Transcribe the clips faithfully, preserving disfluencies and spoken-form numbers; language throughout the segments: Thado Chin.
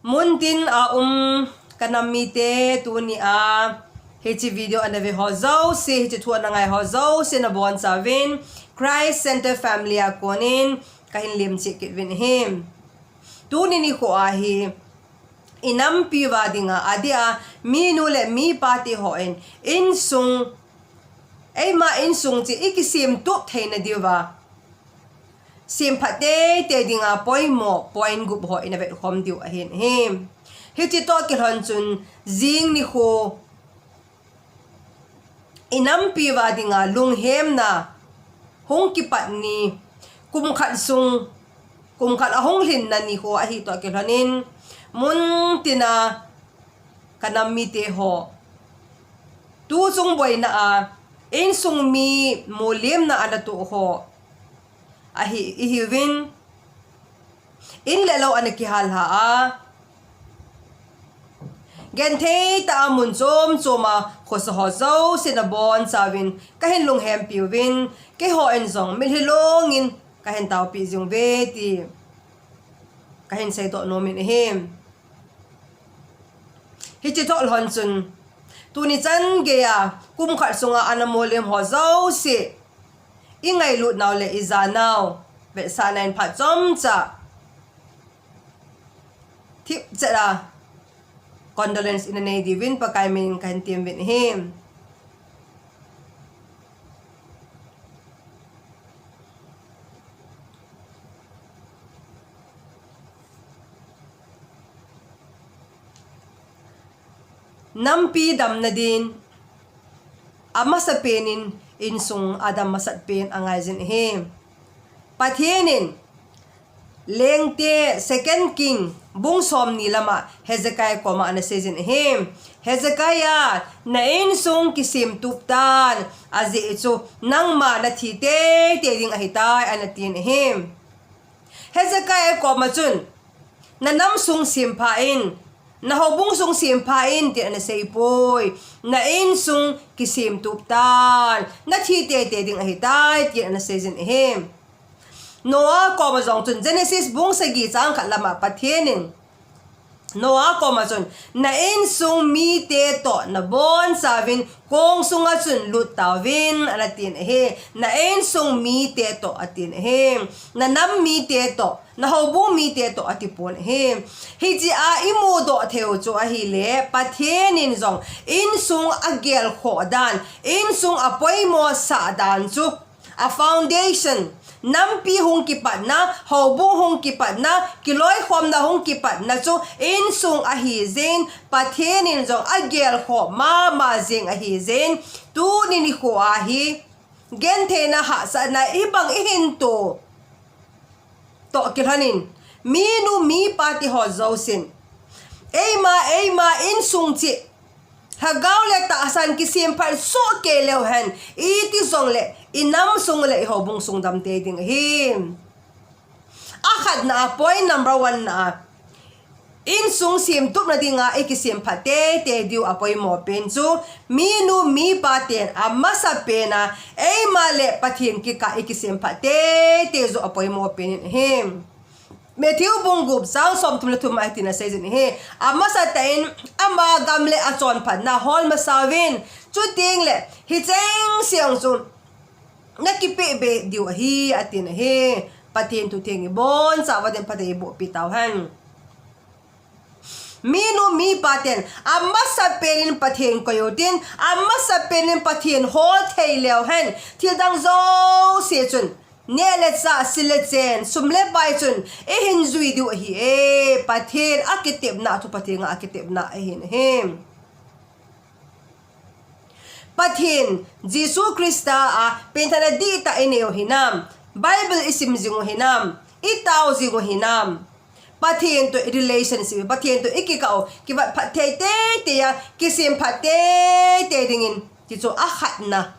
Muntin a um ka nam mite, tuni a hiche video ana ve ho jouse, hiche thu ana ngai ho jouse nabonchauvin Christ Center Family a konin kahin lemcheh kit uvin ahi. Tuni nikho a hi inampi uva dinga, adeh a minu le mipa te hon insung, eima insung chu ikisem tup theina diuva semphat teitei dinga poimo point gup ho ina vetkhom diu ahin ahi. Hiche toh kilhon chun jing nikho inampi uva dinga lunghemna hung kipat ni, kum khat sung, kum khat ahung lhinna nikho ahi toh kilhonin, muntina ka nam mite ho, tuchung boina a insung mi molemna ana toh ho ahi, ihiuvin, in le lou ana kihal lha a, genthei tah a mun chom chom a khosa ho jouse nabonchauvin kahin lunghempi uvin, keihon jong mitlhi longin kahin taopi jing uve ti kahin seidoh nomin ahi. Hiche toh lhon chun, tuni chan geiya kum khat sunga ana molem ho jouse, ingailut nau le ija nau vetsahna in phat chomcha thipchet a condolence ina nei diuvin Pakai min in kahin temuvin ahi. Nampi damna din amasapen in insung adam masat pen angaijin ahi. Pathen in Lengte, Second King, bung somni lama Hezekiah koma ana seijin ahi. Hezekiah, na insung kisem tup tan, ajeh chu nangma nathi teitei ding ahitai, ana tin ahi. Hezekiah koma chun, na nam sung sempha in, na houbung sung sempha in, tin ana seipoi. Na insung kisem tup tan, nathi teitei ding ahitai, tin ana seijin ahi. Noah koma jong chun Genesis bung sagi chang khat lama Pathen in Noah koma chun, na insung mite toh nabonchauvin kong sunga chun lut tauvin, ana tin ahi. Na insung mite toh atin ahi. Na nam mite toh, na houbung mite toh atipon ahi. Hiche a imudoh theiu chu ahile, Pathen in jong insung agelkhoh dan, insung apoimo sah dan chu, a foundation, nampi hung kipatna, houbung hung kipatna, kiloikhomna hung kipatna chu insung ahijin, Pathen in jong agelkhoh mama jing ahijin, tuni nikho a hi gentheina hahsatna ibang ihin to toh kilhonin, minu mipa ti ho jousen, eima, eima insung cheh, lhagao le tahsan kisemphat soh kei leu hen, iti jongle inam sung le ihoubung sung dam tei ding ahi. Akhatna a, point number one na a, insung semtupna dinga ikisemphat tei tei diu apoimo pen chu, minu mipa ten amasapen a eima le Pathen kikah ikisemphat tei tei joh apoimo pen in ahi. Matthew bung gup chang somthum le thum a hitin aseijin ahi. Amasatah in ama gam le achonphatna hol masauvin, chutengle hicheng seng chu nakipeh be diu ahi, atin ahi. Pathen thu theng ibonchauva din Pathen in eibohpi tauhen. Minu mipa ten amasapen in Pathen koi utin, amasapen in Pathen hol thei leu hen, thildang jouse chun, neh le chah, sil le chen, sum le pai chun ihin jui diu ahi e. Pathen akitepna thu, Pathen a akitepna ahin ahi. Pathen, Jesu Christa a penthahna dihtah inei u hinam, Bible isim jing u hinam, itao jing u hinam, Pathen toh i relationship, Pathen toh ikikah u kivat phat thei tei tei a, kisemphat tei tei dingin, ti chu akhatna.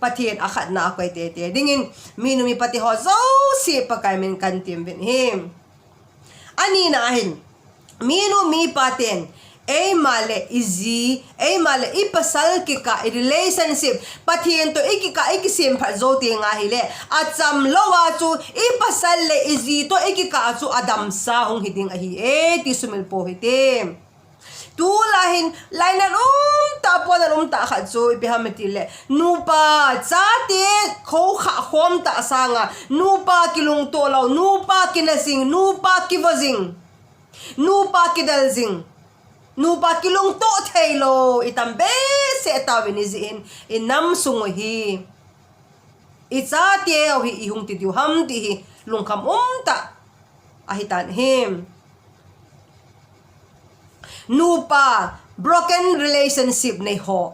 Pathen akhatna akoi tei tei dingin, minu mipa ti ho jouse Pakai min kahin temuvin ahi. Anina ahin, minu mipa ten Eima le i ji, eima le i pasal kikah i relationship, Pathen toh i kikah i kisemphat jou teng ahile, acham lou a chu i pasal le i ji toh i kikah a chu adamsa hung hi ding ahi e, ti sumil pou hite. Tulai hin, lainat um tah, pohnat um tah khat chu ipi ham itile, nupa chate khoukhah khom tah sanga, nupa kilungto lou, nupa kina jing, nupa kivo jing, nupa kidel jing, nupa kilungto thei lou i tam behseh tauvin, hijeh in i nam sung u hi, i chate u hi i hung ti diu ham ti hi lungkham um tah ahi tan ahi. Nupa broken relationship nei ho,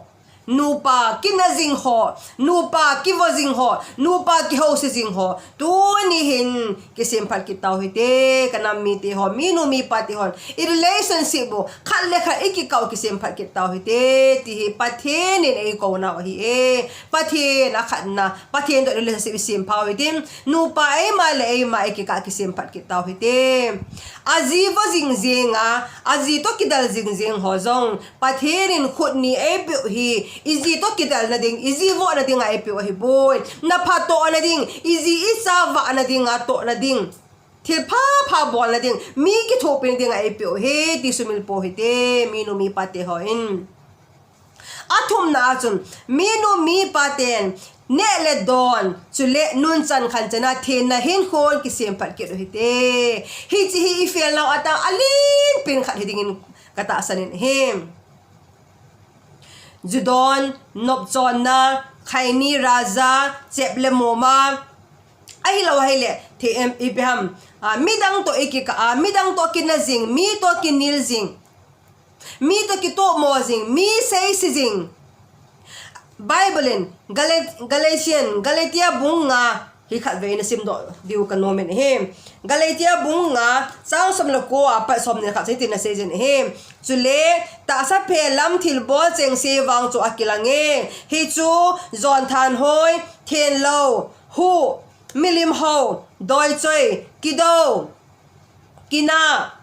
nupa kina jing ho, nupa kivo jing ho, nupa kihouse jing ho, tuni hin kisemphat kit tau hite, ka nam mite ho, minu mipa te hon i relationship u khat le khat i kikah u kisemphat kit tau hite, ti hi Pathen in eikou nau ahi e. Pathen a khatna, Pathen toh relationship i sempha u hitin, nupa eima le eima i kikah kisemphat kit tau hite. A ji vo jing jeng a, a ji toh kidel jing jeng ho jong, Pathen in khut ni eipeh u hi, i ji toh kidelna ding, i ji vohna dinga eipeh u ahi boi. Na phatohna ding, i ji i cha vahna dinga tohna ding, thil phapha bolna ding, mi kithopi na dinga eipeh u ahi, ti sumil pou hite, minu mipa te hon. A thumna a chun, minu mipa ten neh le don, chule nunchan khanchan a thenna hinkhon kisemphat kit u hite. Hiche hi i felnau a tang a lenpen khat hi dingin ka tahsan in ahi. Ju don, nopchonna, khaini raja, chep le moma, ahilou ahile, the em, ipi ham, a, midang toh i kikah a, midang toh kina jing, mi toh kinil jing, mi toh kitohmo jing, mi seise jing. Bible in Galat-, Galatian, Galatia bung nga hi khatvei na simdoh diu ka nom in ahi. Galatia bung nga chang som le ko a pat som ni le khat hitin asei jin ahi. Chule, tahsa phe lam thilbol chengse vang chu akilang e. Hichu, jon thanhoi, thenlou, huh, milim hou, doichoi, kidou, kinah,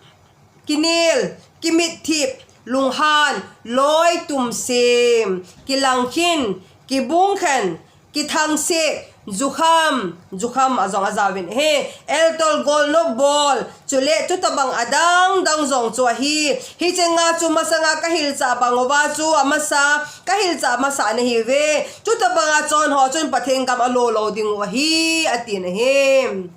kinel, kimitthip, lunghan, loi tumsem, kilangkhin, kibungkhen, kithangse, jukham, jukham a jong ajaovin ahi, eltol golnop bol, chule chutobang adang dang jong chu ahi. Hiche nga chu masanga ka hilchah bang uva chu amasa, ka hilchah masa nahiuve. Chutobanga chon ho chun Pathen gam alo lou ding u ahi, atin ahi.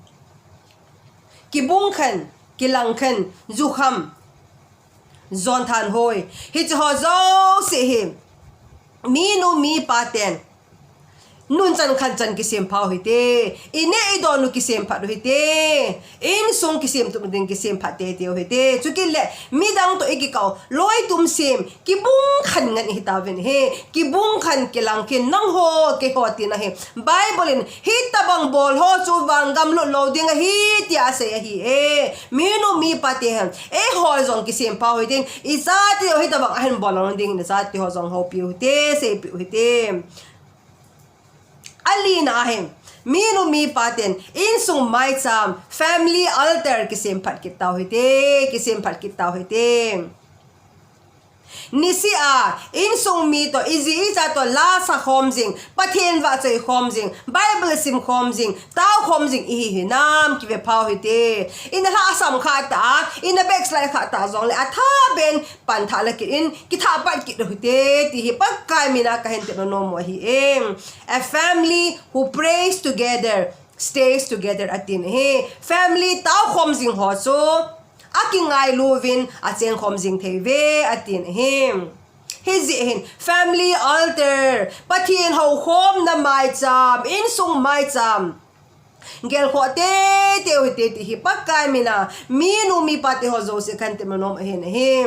Kibungkhen, kilangkhen, jukham, jon thanhoi, hiche ho jouse hi minu mipa ten nunchan khanchan kisempha u hite, i neh i don u kisemphat u hite, insung kisemtup ding kisemphat teitei u hite. Chukit le midang toh i kikah u loi tumsem, kibungkhen ngen i hitauvin ahi. Kibungkhen, kilangkhin, nangho keiho tina ahi. Bible in hitobang bol ho chu vangam lut lou ding ahi tia asei ahi e. Minu mipa te hen, eiho jong kisempha u hitin, i chate u hitobang ahin bol lou ding, i chate ho jong houpi u hite, seipi u hite. Alina ahi, minu mipa ten insung maicham, family altar kisemphat kit tau hite, kisemphat kit tau hite. Niseh a insung mi toh, i ji i cha toh la sa khom jing, Pathen vahchoi khom jing, Bible sim khom jing, tao khom jing i hi hinam kive phau hite. I na lhahsam khah tah, i na backslide khah tah jongle athaben pantha la kit in, kithah pat kit u hite, ti hi Pakai mina kahin tepna nom u ahi e. A family who prays together stays together, atin ahi. Family tao khom jing ho chu akingailu uvin acheng khom jing thei uve, atin ahi. Hijeh hin family altar, Pathen houkhomna maicham, insung maicham gelkhoh teitei u hite, ti hi Pakai mina minu mipa te ho jouse kahin tepna nom ahin ahi.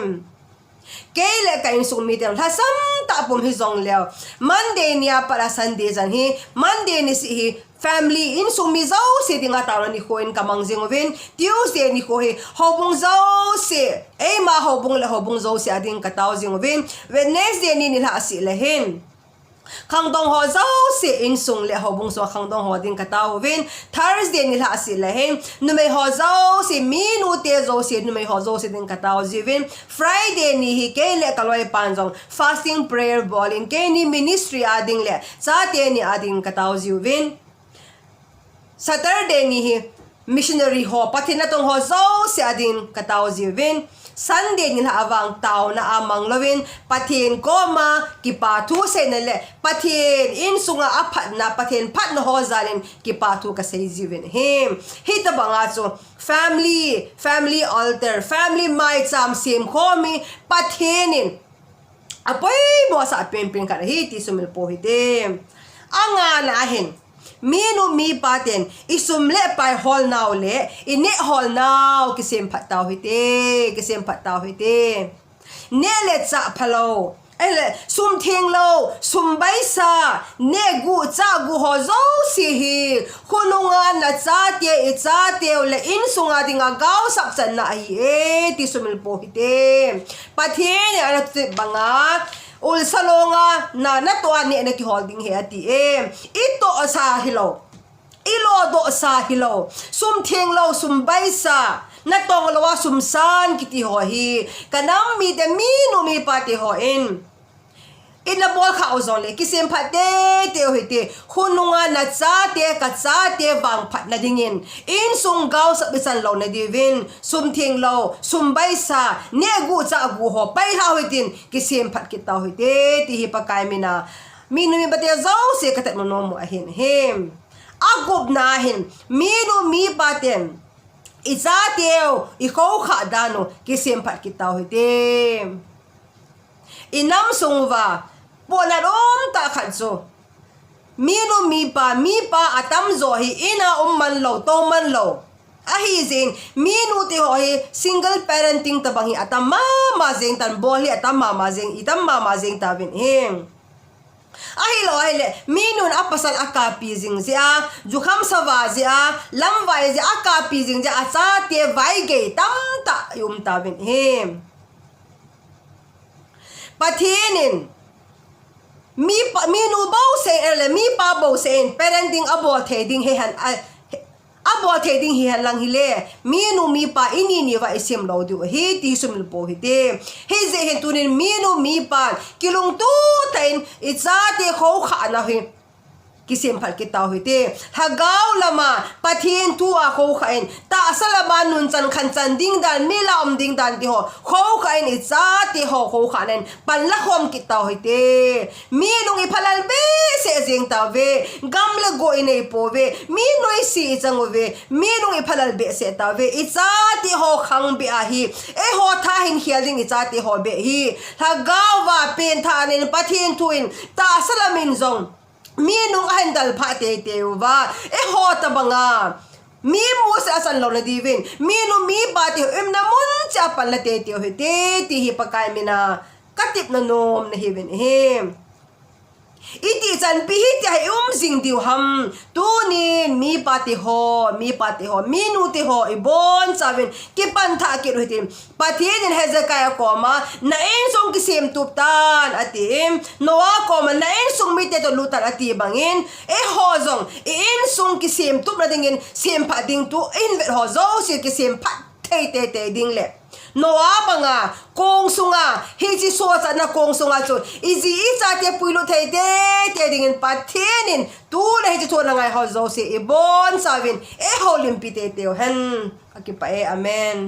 Kei le ka insung miten lhasam tah pum hijongleu, Monday nia pat a Sunday jan hi, Monday niseh hi family, insung mi jouse dinga taona nikho in kamang jing uvin, Tuesday nikho hi houbung jouse, eima houbung le houbung jouse a ding katao jing uvin, Wednesday ni nilhah seh le hin Khangdong ho jouse, insung le houbung sunga khangdong ho ding katao uvin. Thursday nilhah seh le hin, numei ho jouse, minu te jouse, numei ho jouse ding katao jiuvin. Friday ni hi kei le kaloipan jong fasting prayer bol in, keini ministry a ding le chate ni a ding katao jiuvin. Saturday ni hi missionary ho, Pathen natong ho jouse a ding katao jiuvin. Sunday nilhah a vang taona a mang louvin, Pathen koma kipa thu seina le Pathen insunga aphatna, Pathen phatna ho jal in kipa thu kasei jiuvin ahi. Hitabanga chu family, family altar, family maicham semkhom hi Pathen in apoimo asah penpen khat ahi ti sumil pou hite. Angana ahin, minu mipa ten isum le pai holnau le ineh holnau kisemphat tau hite, kisemphat tau hite. Neh le chah phalou, ahile sum thenglou, sum baisa, neh guh chah guh ho jouse hi khonunga nachate, ichateu le insunga dinga gaosap channa ahi e ti sumil pou hite. Pathen in ana tutep banga, ulsa longa na, natoh a neh nakihol ding ahi ati e. Itohsa hilou, ilodohsa hilou, sum thenglou, sum baisa, natong lou a sum san kiti ho hi kanam mite, minu mipa te hon ina bolkhah u jongle kisemphat teitei u hite. Khonunga nachate, kachate vangphatna dingin, insung gaosap ichan louna diuvin, sum thenglou, sum baisa, neh guh chah guh ho pailhah u hitin, kisemphat kit tau hite ti hi Pakai mina minu mipa te jouse katep nom u ahin ahi. Agupna ahin, minu mipa ten ichateu ikhoukhah dan u kisemphat kit tau hite. Inam sung uva pohnat umtah khat chu, minu mipa, mipa atamjo hi ina um manlou, tou manlou ahijeh in, minu te ho hi single parenting tobang hi atam mama jeng tan, bol hi atam mama jeng, itam mama jeng tauvin ahi. Ahilou ahile, minun apasal akapi jing jeh a, jukham sava jeh a, lamvai jeh a, akapi jing jeh a, achate vaigei tamtah ium tauvin ahi. Pathen in mipa, minu bouseh in le mipa bouseh in parenting abol thei ding hihen, a, abol thei ding hihen lang hile, minu mipa ini niuva isem lou diu ahi ti sumil pou hite. Hijeh hin tunin minu mipan kilungtoh tah in ichate khoukhahna hi kisemphat kit tau hite. Lhagao lama Pathen thu a khoukhah in, tahsa lama nunchan khanchan ding dan, mi la um ding dan ti ho khoukhah in, ichate ho khoukhahna in panla khom kit tau hite. Minung iphalal behseh jeng tauve, gam le go inei pouve, mi noise ichang uve, minung iphalal behseh tauve, ichate ho khang beh ahi, eiho tha hin khel ding ichate ho beh hi, Lhagao va pengthah in, Pathen thu in, tahsa lam in jong minung ahin dalphah teitei uva, eiho tobanga mi musah achan louna diuvin, minu mipa te ho umna mun cheh a panla teitei u hite ti hi Pakai mina katepna nom nahiuvin ahi. Iti chanpi hitia hi ium jing diu ham? Tunin mipa te ho, mipa te ho, minu te ho ibonchauvin kipanthah kit u hitin. Pathen in Hezekiah koma, na insung kisemtup tan atin, Noah koma, na insung mite toh lut tan ati bangin, eiho jong i insung kisemtupna dingin, semphat ding thu ihin vet ho jouse kisemphat thei teitei ding le Noah banga kong sunga, hiche sochatna kong sunga chu iji ichate puilut thei teitei dingin Pathen in tuna hiche thu ana ngai ho jouse ibonchauvin eiho limpi teitei u hen. Kakipah e, amen.